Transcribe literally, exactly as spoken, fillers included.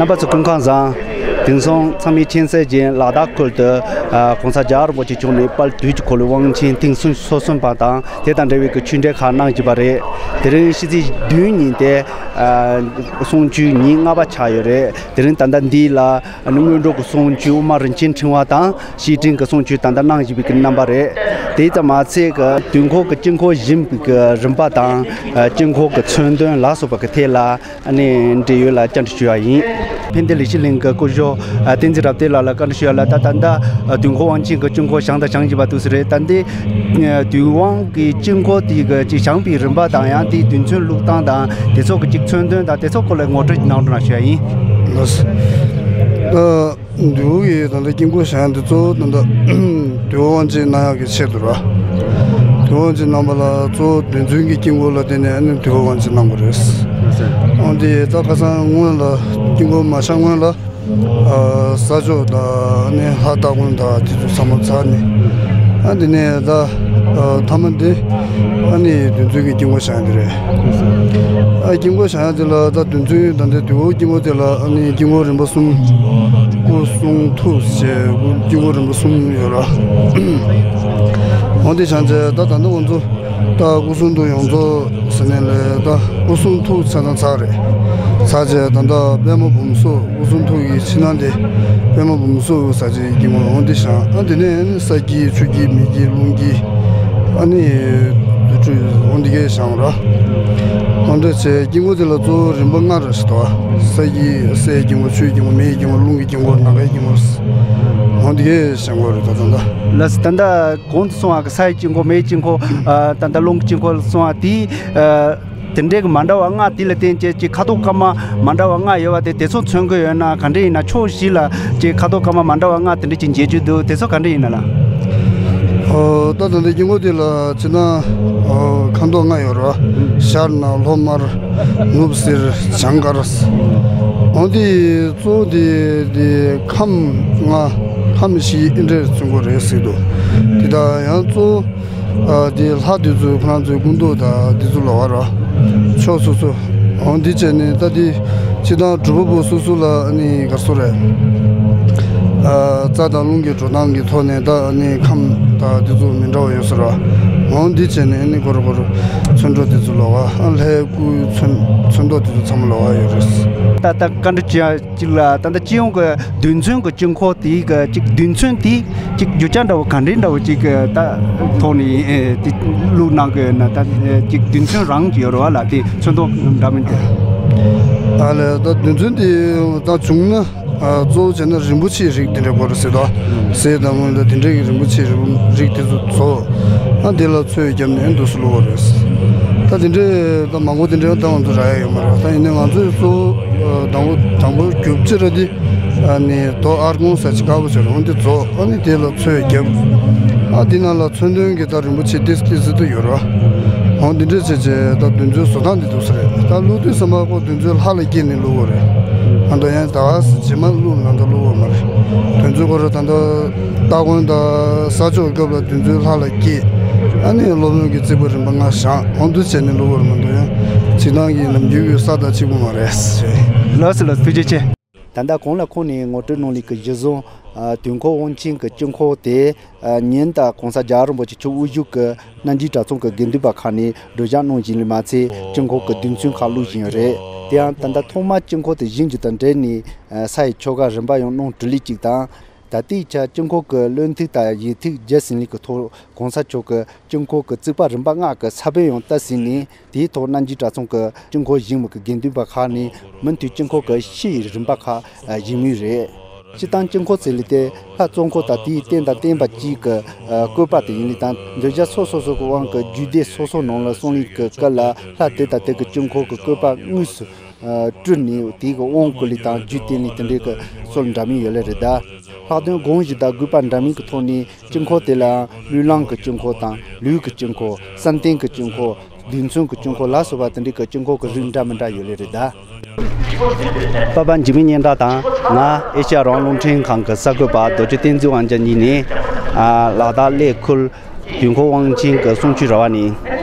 རྣམ་པ་ཚོ་སྐུ་ཁམས་བཟང་། དེང་སང་ཚང་མས་མཁྱེན་གསལ་བཞིན་ལ་དྭགས་ཁུལ་དུ་ཨ་༸གོང་ས་རྒྱལ་བ་རིན་པོ་ཆེ་མཆོག་ནས་དཔལ་དུས་ཀྱི་འཁོར་ལོའི་དབང་ཆེན་ཐེངས་སོ་གསུམ་པ་དང་དེ་དང་འབྲེལ་བའི་གི་ཆོས་འབྲེལ་ཁག་གནང་བཞིན་པ་རེད། དེ་རིང་ཕྱི་ཚེས་བདུན་ཉིན་ཏེ་ཨ་གསུང་ཆོས་ཉིན་ལྔ་པ་ཆགས་ཡོད་རེད། དེ་རིང་ད་ལྟ་འདི་ལ་ཨ་ནི་སྔོན་འགྲོ་གི་གསུང་ཆོས་དབུ་མ་རིན་ཆེན་ཕྲེང་བ་དང་། བཤེས་སྤྲིང་གི་གསུང་ཆོས་ད་ལྟ་གནང་བཞིན་པའི་གི་རྣམ་པ་རེད། དེ་ཙམ་མ་ཚད་གི་དུས་འཁོར་གི་དཀྱིལ་འཁོར་བཞེངས་པའི་གི་རིམ་པ་དང་། ཨ་དཀྱིལ་འཁོར་གི་མཚོན་དོན་ལ་སོགས་པ་གི་ཐད་ལ་ཨ་ནི་འབྲེལ་ཡོད་ལ་བཅར་འདྲི་ཞུ་བ་ཡིན། ཕན་བདེ་ལེགས་བཤད་གླིང་གི་སྐུ་ཞབས་ཨ་བསྟན་འཛིན་རབ་བརྟན་ལགས་ལ་བཀའ་འདྲི་ཞུ་ཡ་ལ། ད་ད་ལྟ་ཨ་དུས་འཁོར་དབང་ཆེན་གི་དཀྱིལ་འཁོར་བཞེངས་དང་བཞེངས་བཞིན་པ་འདུག་ས་རེད། ད་འདི་ཨ་དུས་དབང་གི་དཀྱིལ་འཁོར་དེ་གི་ཅིག་བཞེངས་པའི་རིམ་པ་དང་། ཡང་དེའི་རྡུལ་ཚོན་བླུགས་སྟངས་དང་། དེ་ཚོ་གི་ཅིག་མཚོན་དོན་དང་དེ་ཚོ་སྐོར་ལ་ངོ་སྤྲོད་གནང་རོགས་གནང་ཞུ་ཡ་ཡིན། ལགས་སོ། ཨ། དུས་འཁོར་གྱི་ད་ལྟ་དཀྱིལ་འཁོར་བཞེངས་ཡ་འདི་གཙོ་བོ་ད་ལྟ་དུས་འཁོར་དབང་ཆེན་གནང་ཡག་གི་ཆེད་དུ་ར། དུས་འཁོར་དབང་ཆེན་གནང་བ་ལ་གཙོ་བོ་རྡུལ་ཚོན་གྱི་དཀྱིལ་འཁོར་ལ་བརྟེན་ནས་ཨ་ནི་དུས་འཁོར་དབང་ཆེན་གནང་དགོས་རེད། འོན་ཏེ་ད་ཁ་སང་སྔོན་ལ་དཀྱིལ་འཁོར་མ་བཞེངས་སྔོན་ལ་ཨ་ས་ཕྱོགས་དང་ཨ་ནི་ལྷ་སྟ་གོན་དང་དེ་ཚོ་ཚང་མ་ཚར་ནས། ཨ་དེ་ནས་ད་ཨ་མཐའ་མ་འདི་ཨ་ནི་རྡུལ་ཚོན་གྱི་དཀྱིལ་འཁོར་བཞེངས་ཡ་འདི་རེད། ཨ་དཀྱིལ་འཁོར་བཞེངས་ཡ་འདི་ལ་ད་རྡུལ་ཚོན་ད་ལྟའི་དུས་འཁོར་དཀྱིལ་འཁོར་དེ་ལ་ཨ་ནི་དཀྱིལ་འཁོར་རིམ་པ་གསུམ། སྐུ་གསུང་ཐུགས་བཅས་དཀྱིལ་འཁོར་རིམ་པ་གསུམ་ཡོད་ར། འོན་ཏེ་བྱང་ཆེ་ད་ད་ལྟ་ང་ཚོ་ད་སྐུ་གསུང་ཐུགས་ཡོངས་རྫོགས་ཟེར་ནས་ལས་ད་སྐུ་གསུང་ཐུགས་ཆ་ཚང་ཚར་རེད། ཚར་རྗེས་ད་ལྟ་པདྨ་འབུམ་སོགས་སྐུ་གསུང་ཐུགས་ཀྱི་ཕྱི་ནང་དེ་པདྨ་འབུམ་སོགས་ས་ཆའི་དཀྱིལ་འཁོར་འོན་ཏེ་བཞེངས། ཨ་དེ་ནས་ཨ་ནི་ས་དཀྱིལ་ཆུ་དཀྱིལ་མེ་དཀྱིལ་རླུང་དཀྱིལ་ཨ་ནི་དུར་ཁྲོད་འོན་ཏེ་གས་བཞེངས་ར། འོན་ཏེ་བྱས་དཀྱིལ་འཁོར་དེ་ལ་གཙོ་བོ་རིམ་པ་ལྔ་རེ་ཞིག་འདུག་ས་དཀྱིལ་སའི་དཀྱིལ་འཁོར། ཆུའི་དཀྱིལ་འཁོར། མེའི་དཀྱིལ་འཁོར། རླུང་གི་དཀྱིལ་འཁོར། ནམ་མཁའི་དཀྱིལ་འཁོར། འོན་ཏེ་གས་བཞེངས་དགོས་རེད་ད་ད་ལྟ། ལགས་སོ། ད་ལྟ་གོང་དུ་གསུངས་པ་གི་སའི་དཀྱིལ་འཁོར། མེའི་དཀྱིལ་འཁོར། ཨ་ད་ལྟ་རླུང་གི་དཀྱིལ་འཁོར་གསུངས་པ་དེ་ཨ་དེ་འདྲའི་གི་མ་འདྲ་བ་ལྔ་དེ་ལ་བརྟེན་བྱས་ཀྱི་ཁ་དོག་སྐར་མ་མ་འདྲ་བ་ལྔ་ཡོད་པ་དེ་དེ་ཚོ་མཚོན་གྱི་ཡོད་ན། ག་འདྲ་ཡིན་ན་ཕྱོགས་བཞི་ལ་ཀྱི་ཁ་དོག་སྐར་མ་མ་འདྲ་བ་ལྔ་དེ་འདྲ་ཅིག་མཇལ་རྒྱུ་འདུག་དེ་ཚོ་ག་འདྲ་ཡིན་ན་ལགས། ཨོ་ད་ད་ལྟ་དཀྱིལ་འཁོར་དེ་ལ་ཅི་ན་ཨོ་ཁ་དོག་ལྔ་ཡོད་རེད་བ། ཤར་ནག་ལྷོ་དམར། ནུབ་སེར་བྱང་དཀར། འོན་ཏེ་གཙོ་བོ་དེ་དེ་ཁམས་ལྔ་ཁམས་བཞི་ཨེ་འདྲས་མཚོན་གྱི་ཡོད་རེད་ཟེར་འདུག་དེ་དག་ཡང་གཙོ་བོ་ཨ་དེ་ལྷ་དེ་ཚོ་ཁོ་རང་ཚོའི་སྐུ་མདོག་དང་དེ་ཚོ་ལོགས་ཀ་ར། ཕྱོགས་སོ་སོ། འོ་འདི་བྱས་ནས་ད་དེ་སྤྱིར་བཏང་སྒྲུབ་པ་པོ་སོ་སོ་ལ་ཨ་ནི་ག་རེ་ཟེར་དགོས་རེད། ཨ་རྩ་དང་རླུང་གི་འགྲོ་སྟངས་ཀྱི་ཐོག་ནས་ད་ཨ་ནི་ཁམས་དང་དེ་ཚོ་མི་འདྲ་བ་ཡོད་ས་རེད། འོ་འདི་བྱས་ནས་ཨ་ནི་སྒོར་སྒོར་ཚོན་ཁྲ་དེ་ཚོ་ལོགས་ཀ། ཨ་ལྷའི་སྐུའི་ཚོན་ཚོན་མདོག་དེ་ཚོ་ཚང་མ་ལོགས་ཀ་ཡོད་རེད། ད་ལྟ་བཀའ་འདྲི་བྱེད་ཡ་གཅིག་ལ། ད་ལྟ་སྤྱི་ཡོངས་ཀྱི་རྡུལ་ཚོན་གྱི་དཀྱིལ་འཁོར་དེའི་གི་གཅིག་རྡུལ་ཚོན་དེ་གཅིག་རྒྱུ་ཆ་འདྲ་བོ་ག་འདྲའི་འདྲ་བོ་གཅིག་གི་ད་ཐོག་ནས་ཨེ་དེ་བླུགས་གནང་གི་ཡོད་ན། ད་ཨེ་གཅིག་རྡུལ་ཚོན་རང་གི་ཡོད་རེད་བ་ལ། དེ་ཚོན་མདོག་འདྲ་མིན་དེ། ཨ་ལས་ད་རྡུལ་ཚོན་དེ་ད་བྱུང་ན་ཨ་གཙོ་བོ་བྱས་ན་རིན་པོ་ཆེའི་རིགས་དེ་འདྲ་དགོས་རེད་ཟེར་དོ། གསེར་དང་དངུལ་དང་དེ་འདྲ་གི་རིན་པོ་ཆེའི་རིགས་རིགས་དེ་ཚོ་བཟོ། ཨ་དེ་ལ་ཚོས་བརྒྱབ་ནས་འདུག་སེ་བླུགས་པ་རེད། ད་དེ་འདྲའི་ད་མང་པོ་དེ་འདྲའི་ད་ང་ཚོ་རག་ཡ་ཡོད་མ་རེད། ད་ཡིན་ནའི་ང་ཚོས་གཙོ་བོ་དང་པོ་དང་པོ་རྒྱུ་ཆ་ར་དེ་ཨ་ནི་རྡོ་ཨར་ཀོན་ཟེར་ཅིག་དཀར་པོ་ཅིག་རེད། འོ་འདི་བཟོ། ཨ་ནི་དེ་ལ་ཚོས་བརྒྱབ། ཨ་དེ་ནང་ལ་མཚོན་དོན་གྱི་ད་རིན་པོ་ཆེ་ཏིས་ཏིས་ཟེར་དུ་ཡོད་ར། འོ་འདི་འདྲ་བྱས་བྱས་ད་རྡུལ་ཚོན་བཟོ་སྟངས་འདི་འདུག་སེ་རེད། ད་བླུགས་དུས་ཙམ་པ་ཁོ་རྡུལ་ཚོན་ལྷ་ལ་བསྐྱེད་ནས་བླུགས་པ་རེད། ཨ་ད་ཡང་ད་ག་སེ་རྗེས་མ་བླུགས་ན་ད་བླུགས་པ་མ་རེད། རྡུལ་ཚོན་ཁོ་ར་ད་ད། སྟ་གོན་དང་ས་ཕྱོགས་སྐབས་ལ་རྡུལ་ཚོན་ལྷ་ལ་བསྐྱེད། ཨ་ནི་སློབ་དཔོན་གྱི་རྩིག་པ་རིམ་པ་ལྔ་བཞེངས། འོ་འདུག་བྱས་ནས་བླུགས་པར་མ་གཏོགས་ཡང་སྤྱིར་བཏང་གི་ནམ་རྒྱུན་གྱི་ས་དང་གཅིག་པ་མ་རེད། ལགས་སོ་ལགས་སོ། ཐུགས་རྗེ་ཆེ། ད་ལྟ་གོང་ལ་ཁོང་ནས་ངོ་སྤྲོད་གནང་ལུགས་ཀྱི་གཞི་བཟུང་། ཨ་དུས་འཁོར་དབང་ཆེན་གྱི་དཀྱིལ་འཁོར་དེ་ཨ་ཉིན་ལྟར་༸གོང་ས་རྒྱལ་བ་རིན་པོ་ཆེ་མཆོག་དབུ་བཞུགས་ཀྱི་རྣམ་རྒྱལ་གྲྭ་ཚང་གི་དགེ་འདུན་པ་ཁག་ནས་སྒྲིག་འཇགས་གནང་བཞིན་ལས་མ་ཚད། དཀྱིལ་འཁོར་གྱི་རྡུལ་ཚོན་ཁག་བླུགས་བཞིན་ཡོད་རེད། དེ་ཡང་ད་ལྟ་ཐོག་མར་དཀྱིལ་འཁོར་དེ་བཞེངས་རྒྱུ་དང་འབྲེལ་ནས་ཨ་ས་ཡི་ཆོ་ག་རིམ་པ་ཡང་གནང་གྲུབ་ལུགས་གཅིག་དང་། ད་ལྟའི་ཆར་དཀྱིལ་འཁོར་གྱི་བློ་མཐུན་དང་ཡིག་མཐུན་བརྒྱུད་ཟིན་ལུགས་ཀྱི་ཐོག་༸གོང་ས་མཆོག་གིས་དཀྱིལ་འཁོར་གྱི་རྩིག་པ་རིམ་པ་ལྔ་གི་ས་བོན་ཡང་བཏབ་ཟིན་ནས། དེའི་ཐོག་རྣམ་རྒྱལ་གྲྭ་ཚང་གི་དཀྱིལ་འཁོར་བཞེངས་མི་གི་དགེ་འདུན་པ་ཁག་ནས་མུ་མཐུད་དཀྱིལ་འཁོར་གྱི་ཕྱི་ཡི་རིམ་པ་ཁག་བཞེངས་མུས་རེད། སྤྱིར་བཏང་དཀྱིལ་འཁོར་ཟེར་ལུགས་དེ་ལྷ་གཙོ་འཁོར་དང་དེའི་རྟེན་དང་བརྟེན་པ་བཅས་ཀྱི་བཀོད་པ་དེ་ཡིན་ལུགས་དང་། འདོད་ཆགས་སོ་སོ་སོ་གི་དབང་གིས་རྒྱུད་སྡེ་སོ་སོ་ནང་ལ་སོང་ལུགས་ཀྱི་སྐབས་ལ་ལྷ་དེ་དང་དེ་གི་དཀྱིལ་འཁོར་གྱི་བཀོད་པ་དངོས་སུ་སྤྲུལ་ནས། དེ་གི་དབང་བསྐུར་ལུགས་དང་རྒྱུད་བརྟེན་ནས་དེ་འདྲའི་གི་སྲོལ་འདྲ་མིན་ཡོད་ལེ་རེད་ད། ལྷག་དོན་དགོངས་གཞི་དང་དགོས་པ་འདྲ་མིན་གྱི་ཐོག་ནས་དཀྱིལ་འཁོར་དེ་ལའང་ལུས་ལམ་གྱི་དཀྱིལ་འཁོར་དང་། ལུས་ཀྱི་དཀྱིལ་འཁོར། བསམ་གཏན་གྱི་དཀྱིལ་འཁོར། རྡུལ་ཚོན་གྱི་དཀྱིལ་འཁོར་ལ་སོགས་པ་དེ་འདྲའི་གི་དཀྱིལ་འཁོར་གྱི་རིགས་འདྲ་མི་འདྲ་ཡོད་ལེ་རེད་ད། པ་ཕ་འཇིགས་མེད་སྙན་གྲགས་དང་ང་ཨེ་ཤ་ཡ་རང་དབང་རླུང་འཕྲིན་ཁང་གི་གསར་འགོད་པ་རྡོ་རྗེ་བསྟན་འཛིན་དབང་རྒྱལ་གཉིས་ནས་ཨ་ལ་དྭགས་གླེ་ཁུལ་དུས་འཁོར་དབང་ཆེན་གྱི་གསུང་ཆོས་ར་བ་ནས་